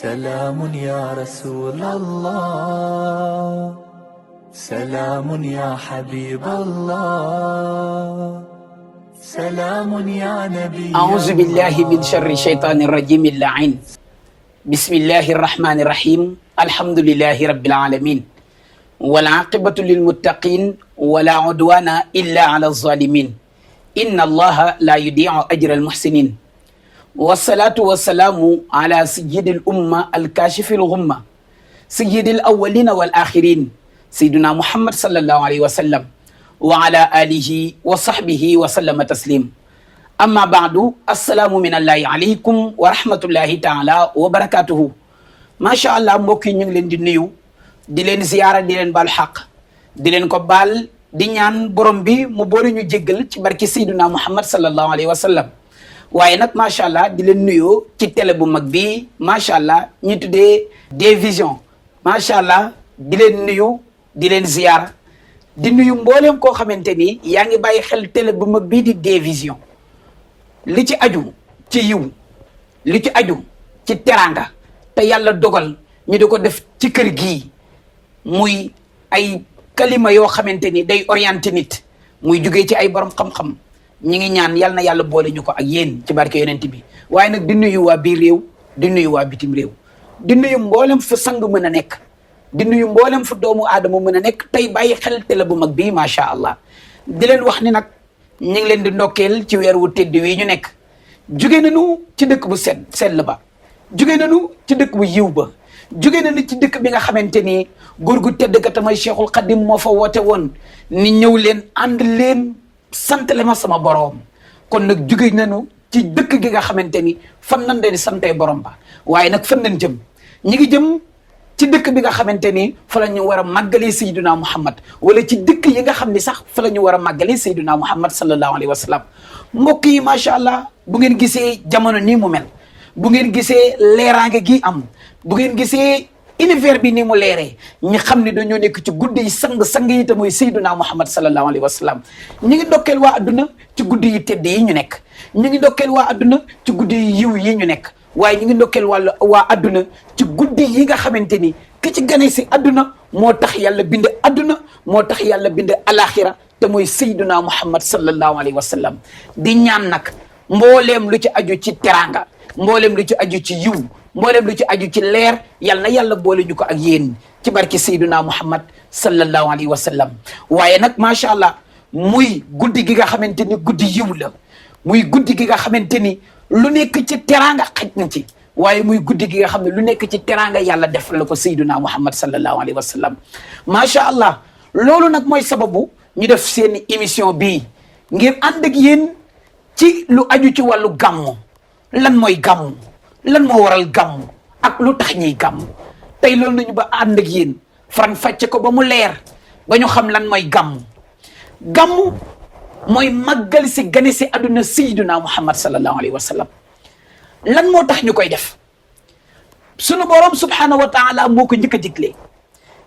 سلام يا رسول الله، سلام يا حبيب الله، سلام يا نبي أعوذ بالله من شر الشيطان الرجيم اللعين. بسم الله الرحمن الرحيم. الحمد لله رب العالمين، والعاقبة للمتقين ولا عدوان إلا على الظالمين. إن الله لا يضيع أجر المحسنين، والصلاة والسلام على سيد الأمة الكاشف الغمة، سيد الأولين والآخرين، سيدنا محمد صلى الله عليه وسلم وعلى آله وصحبه وسلم تسليم. أما بعد، السلام من الله عليكم ورحمة الله تعالى وبركاته. ما شاء الله mbokk yi ñu ngi leen di nuyu, di leen ziyaara, di leen baal xaq, di leen ko baal, di ñaan borom bi mu boole ñu jéggal ci barki Seydina Muhammad sallallahu alayhi wa sallam. waaye nag macha allah di leen nuyoo ci télé bu mag bi macha allah ñu tuddee D-Vision. macha allah di leen nuyu, di leen ziyaara, di nuyu mboolem koo xamante ni yaa ngi bàyyi xel télé bu mag bii di D-Vision. li ci aju ci yiw, li ci aju ci teraanga te yàlla dogal ñu di ko def ci kër gii muy ay kalima yoo xamante ni day orienté nit, muy jugee ci ay borom xam-xam. ñi ngi ñaan yal na yàlla boole ñu ko ak yéen ci barke yonent bi. waaye nag di nuyu waa biir réew, di nuyu waa bitim réew, di nuyu mboolem fu sang mën a nekk, di nuyu mboolem fu doomu aadama mën a nekk tey bàyyi xel télé bu mag bii macha allah. di leen wax ni nag ñu ngi leen di ndokkeel ci weer wu tedd wi ñu nekk. jóge nañu ci dëkk bu sell ba, jóge nañu ci dëkk bu yiw ba, jóge nañu ci dëkk bi nga xamante ni góor gu tedd ka tamay Cheikhul Khadim moo fa woote woon ni ñëw leen ànd leen sant le ma sama boroom. kon nag jóge nañu ci dëkk gi nga xamante ni fan nan leen santee borom ba, waaye nag fan nañ jëm, ñi ngi jëm ci dëkk bi nga xamante ni fa la ñu war a màggalee Seydina Muhammad, wala ci dëkk yi nga xam ni sax fa la ñu war a màggalee Seydina Muhammad sallallahu alayhi wa sallam. mbokk yi macha allah, bu ngeen gisee jamono nii mu mel, bu ngeen gisee leeraange gi am, bu ngeen gisee univers bi ni mu leeree, ñi xam ne dañoo nekk ci guddi yi sang yi te mooy Seydina Muhammad sallallahu alayhi wa sallam. ñi ngi ndokkeel waa adduna ci guddi yi tedd yi ñu nekk, ñi ngi ndokkeel waa adduna ci guddi yi yiw yi ñu nekk, waaye ñi ngi ndokkeel waa adduna ci guddi yi nga xamante ni ki ci gane si adduna moo tax yàlla bind adduna, moo tax yàlla bind alaxira te mooy Seydina Muhammad sallallahu alayhi wa sallam. di ñaan nag mbooleem lu ci aju ci teraanga, mbooleem lu ci aju ci yiw, mbooleem lu ci aju ci leer, yal na yàlla boole ñu ko ak yéen ci barke Seydina Muhammad sallallahu alayhi wa sallam. waaye nag macha allah, muy guddi gi nga xamante ni guddi yiw la, muy guddi gi nga xamante ni lu nekk ci teraanga xaj na ci, waaye muy guddi gi nga xam ne lu nekk ci teraanga yàlla def la ko Seydina Muhammad sallallahu alayhi wa sallam. macha allah, loolu nag mooy sababu ñu def seen émission bii ngir ànd ak yéen ci lu aju ci wàllu gàmmu. lan mooy gàmmu, lan moo waral gàmmu ak lu tax ñuy gàmmu. tey loolu nañu ba ànd ak yéen faran fàcce ko ba mu leer, ba ñu xam lan mooy gàmmu. gàmmu mooy màggal si gane si àdduna Seydina Muhammad sallallahu alayhi wa sallam. lan moo tax ñu koy def? sunu borom subhanahu wa taala moo ko njëkk a digle.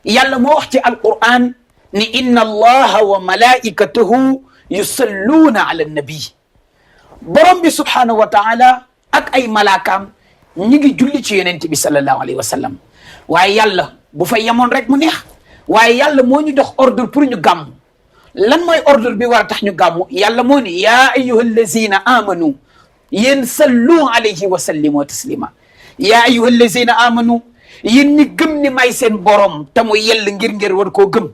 yàlla moo wax ci alquran ni inna allaha wa malaikatahu yusalluuna ala nabi. borom bi subhanahu wa taala ak ay malaakaam ñi ngi julli ci yonent bi sallallahu alayhi wa sallam. waaye yàlla bu fa yemoon rek mu neex, waaye yàlla moo ñu jox ordre pour ñu gàmm. lan mooy ordre bi war a tax ñu gàmm? yàlla moo ni yaa ayyuha allazina amanu yéen sallu alayhi wa sallimu taslima. yaa ayyuha allazina amanu, yéen ñi gëm ni may seen borom te mu yell ngir war koo gëm,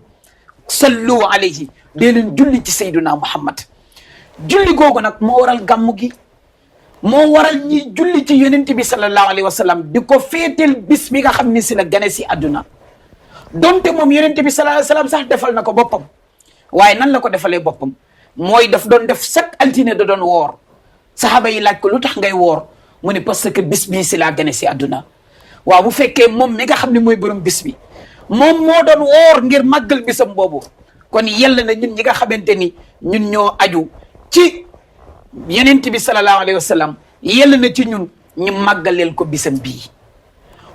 sallu alayhi, dee leen julli ci Seydina Muhammad. julli googu nag moo waral gàmm gi, moo waral ñi julli ci yonent bi sallallahu alayhi wa sallam di ko féeteel bis bi nga xam ni si la gane si àdduna. donte moom yonent bi sallallahu alayhi wa sallam sax defal na ko boppam, waaye nan la ko defalee boppam? mooy daf doon def chaque altine da doon woor. saxaaba yi laaj ko lu tax ngay woor, mu ne parce que bis bii si laa gane si àdduna. waaw bu fekkee moom mi nga xam ne mooy borom bis bi moom moo doon woor ngir màggal bisam boobu, kon yell na ñun ñi nga xamante ni ñun ñoo aju ci yonent bi sallallahu alayhi wa sallam, yell na ci ñun ñu màggaleel ko bisam bii.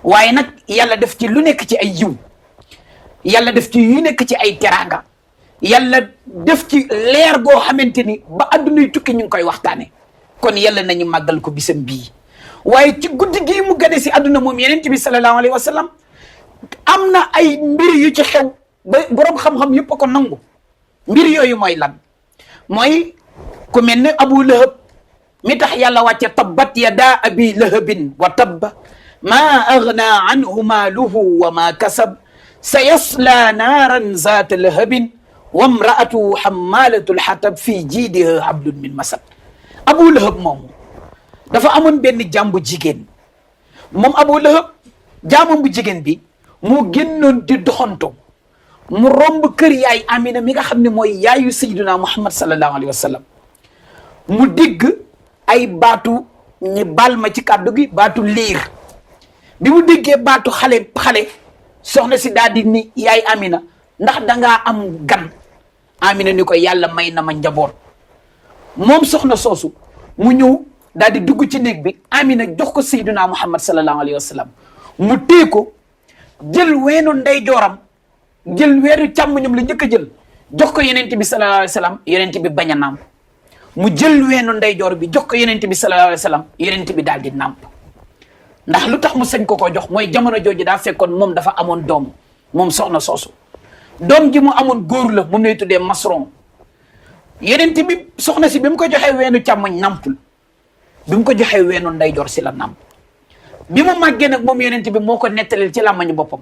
waaye nag yàlla def ci lu nekk ci ay yiw, yàlla def ci yu nekk ci ay teraanga, yàlla def ci leer goo xamante ni ba addunay tukki ñu ngi koy waxtaane. kon yàlla nañu màggal ko bisam bii. waaye ci guddi gii mu gane si àdduna moom yeneen bi sallallahu alayhi wa sallam am na ay mbir yu ci xew ba boroom xam-xam yëpp a ko nangu. mbir yooyu mooy lan mooy ku mel ne Abu Lahab mi tax yàlla wàcce tabbat yadaa abi lahabin wa tabba maa agna anhu maaluhu wa maa kasab sa yasla naaran zaata lahabin wa mraatuhu xammalatu lxatab fi jiidiha hablun min masad. Abu Lahab moomu dafa amoon benn jaam bu jigéen moom Abu Lahab jaamam bu jigéen bi mu génnoon di doxantu mu romb kër yaay Amina mi nga xam ne mooy yaayu sayyiduna Muhammad sallallahu alayhi wa sallam mu digg ay baatu ñi baal ma ci kàddu gi baatu liir bi mu déggee baatu xale soxna si daal di ni yaay Amina ndax dangaa am gan. Amina ni ko yàlla may na ma njaboot moom soxna soosu mu ñëw daal di dugg ci néeg bi Amina jox ko sayyiduna Muhammad sallallahu alayhi wa sallam mu téye ko jël weenu ndeyjooram jël weeru càmmoñam la njëkk a jël jox ko yenente bi sallallahu alayhi wa sallam yenente bi bañ a nàmp mu jël weenu ndeyjoor bi jox ko yenente bi sallallahu alayhi wa sallam yenente bi daal di nàmp ndax lu tax mu sañ ko jox mooy jamono jooju daa fekkoon moom dafa amoon doom moom soxna soosu doom ji mu amoon góor la moom lay tuddee masron yenente bi soxna si bi mu ko joxee weenu càmmoñ nàmpul bi mu ko joxee weenu ndeyjoor si la nàmp bi mu màggee nag moom yenente bi moo ko nettalil ci làmmañu boppam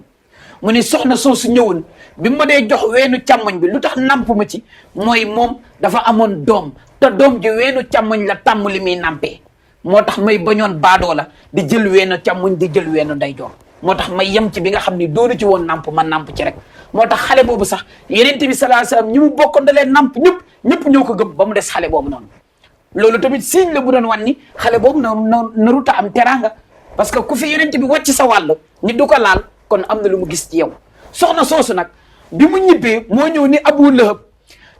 mu ni soxna soosu ñëwoon bi ma dee jox weenu càmmoñ bi lu tax nàmp ma ci mooy moom dafa amoon doom te doom ji weenu càmmoñ la tàmm li muy nàmpee moo tax may bañoon baadoo la di jël weenu càmmoñ di jël weenu ndeyjoor moo tax may yem ci bi nga xam ni doonu ci woon nàmp man nàmp ci rek moo tax xale boobu sax yeneen bi sallallahu alayhi wasallam ñi mu bokkoon da leen nàmp ñëpp ñoo ko gëm ba mu des xale boobu noonu loolu tamit signe la bu doon wan ni xale boobu noonu naruta am teraanga parce que ku fi yeneen bi wàcc sa wàll ni du ko laal kon am na lu mu gis ci yow soxna soosu nag bi mu ñibbee moo ñëw ni Abu Lahab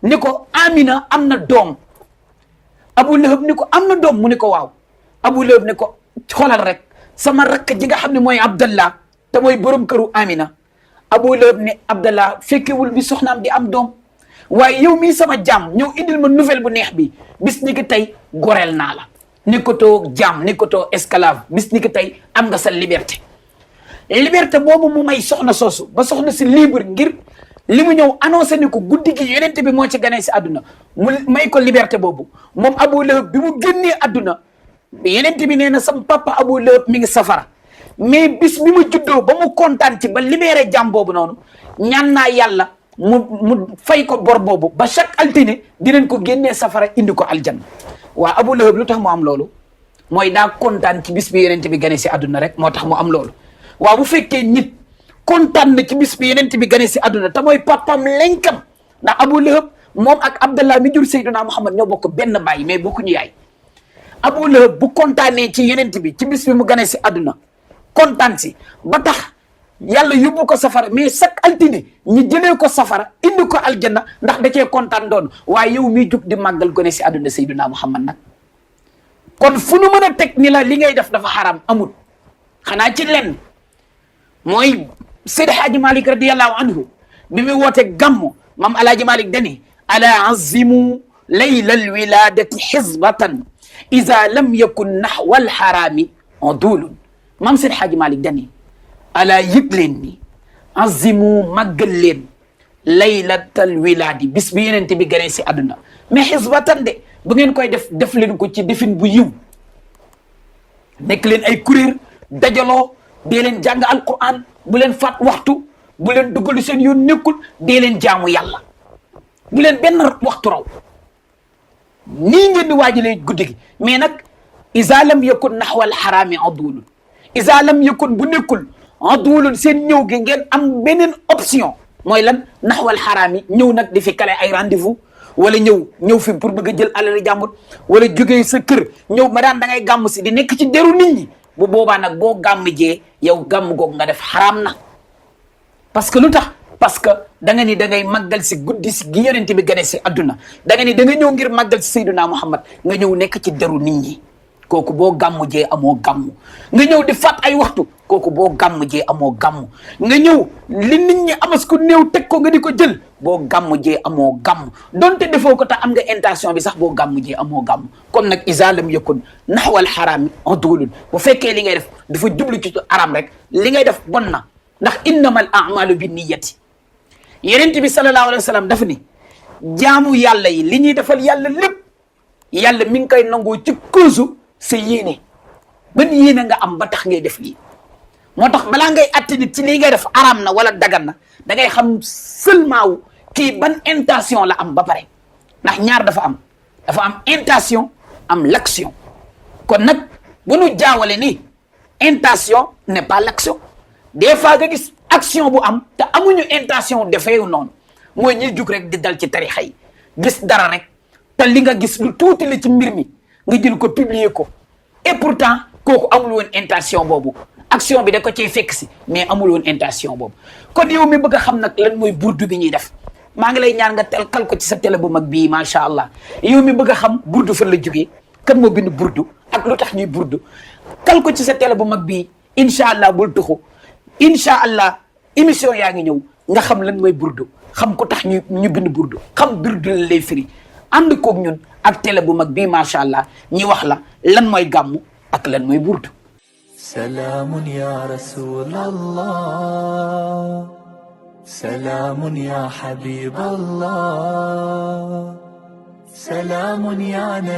ni ko Amina am na doom Abu Lahab ni ko am na doom mu ni ko waaw Abu Lahab ni ko xoolal rek sama rakk ji nga xam ne mooy Abdallah te mooy borom këru Amina Abu Lahab ni Abdallah fekkewul bi soxnaam di am doom waaye yow mii sama jaam ñëw indil ma nouvelle bu neex bi bis ni ki tey goreel naa la nekkatoo jaam nekkatoo esclave bis ni ki tey am nga sa liberté boobu mu may soxna soosu ba soxna si libre ngir li mu ñëw annoncé ni ko guddi gi yenente bi moo ci ganee si àdduna mu may ko liberté boobu moom Abu Lahab bi mu génnee àdduna yenente bi nee na sam papa Abu Lahab mi ngi safara mais bis bi mu juddoo ba mu kontaan ci ba libéré jàmm boobu noonu ñaan naa yàlla mu fay ko bor boobu ba chaque altine dinañ ko génnee safara indi ko aljanna waa Abu Lahab lu tax mu am loolu mooy daa kontaan ci bis bi yenente bi ganee si àdduna rek moo tax mu am loolu waaw bu fekkee nit kontaan na ci bis bi yeneen bi gane si àdduna te mooy papam lenkam ndax Abu Lahab moom ak Abdallah mi jur Seydina Muhammad ñoo bokk benn baay mais bokkuñu yaay Abu Lahab bu kontaanee ci yeneen bi ci bis bi mu gane si àdduna kontaan si ba tax yàlla yóbbu ko safara mais chaque altine ñi jëlee ko safara indi ko aljanna ndax da cee kontaan doon waaye yow miy jug di màggal gane si àdduna Seydina Muhammad nag kon fu nu mën a teg ni la li ngay def dafa xaram amul xanaa ci lenn mooy Seydi Hadji Malick radiyallahu anhu bi muy woote gàmmu mam alaaji Malick dani ala azimu layla alwiladati xizbatan ida lam yakun naxwa alxaraami udulun mam Seydi Hadji Malick dani ala yëg leen ni azimu màggal leen laylatal wiladi bis bi yenente bi gane si àdduna mais xizbatan de bu ngeen koy def leen ko ci defin bu yiw nekk leen ay kuréer dajaloo dee leen jàng alquran bu leen faat waxtu bu leen duggalu seen yoon nekkul dee leen jaamu yàlla bu leen benn waxtu raw nii ngeen di waajalee guddi gi mais nag isa lam yakun naxwal xaraami adulun isa lam yakun bu nekkul adulun seen ñëw gi ngeen am beneen option mooy lan naxwal xaraami ñëw nag di fi kale ay rendez-vous wala ñëw fi pour bëgg a jël alal jàmbur wala jógee sa kër ñëw ma daan da ngay gàmm si di nekk ci deru nit ñi bu boobaa nag boo gàmm jee yow gàmm googu nga def xaraam na parce que lu tax parce que da nga ni da ngay màggal si guddi si gi yonent bi gane si adduna da nga ni da nga ñëw ngir màggal si Seydina Muhammad nga ñëw nekk ci deru nit ñi kooku boo gàmm jee amoo gàmm nga ñëw di faat ay waxtu kooku boo gàmm jee amoo gàmm nga ñëw li nit ñi amas ku néew teg ko nga di ko jël boo gàmm jee amoo gàmm donte defoo ko tax am nga intention bi sax boo gàmm jee amoo gàmm kon nag isa lam yakun naxwal xaraami udulun bu fekkee li ngay def dafa jublu ci aram rek li ngay def bon na ndax innamal a'malu bi niyati yenent bi sallallahu alayhi wa sallam dafa ni jaamu yàlla yi li ñuy defal yàlla lépp yàlla mi ngi koy nangoo ci cause sa yéene ban yéene nga am ba tax ngay def lii moo tax balaa ngay atte nit ci lii ngay def araam na wala dagan na da ngay xam seulement wu kii ban intention la am ba pare ndax ñaar dafa am intention am l'action kon nag bu nu jaawale ni intention n'est pas l'action des fois nga gis action bu am te amuñu intention defeewu noonu mooy ñuy jug rek di dal ci tarixa yi gis dara rek te li nga gis lu tuuti la ci mbir mi nga jël ko publier ko et pourtant kooku amul woon intention boobu action bi da ko cay fekk si mais amul woon intention boobu kon yow mi bëgg a xam nag lan mooy burdu bi ñuy def maa ngi lay ñaan nga kal ko ci sa télé bu mag bii macha allah yow mi bëgg a xam burdu fan la jógee kan moo bind burdu ak lu tax ñuy burdu kal ko ci sa télé bu mag bii incha allah bul tuxu incha allah émission yaa ngi ñëw nga xam lan mooy burdu xam ko tax ñu bind burdu xam burdu la lay firi ànd koog ñun ak télé bu mag bii macha allah ñi wax la lan mooy gàmmu ak lan mooy burdu. سلام يا رسول الله سلام يا حبيب الله سلام يا نبي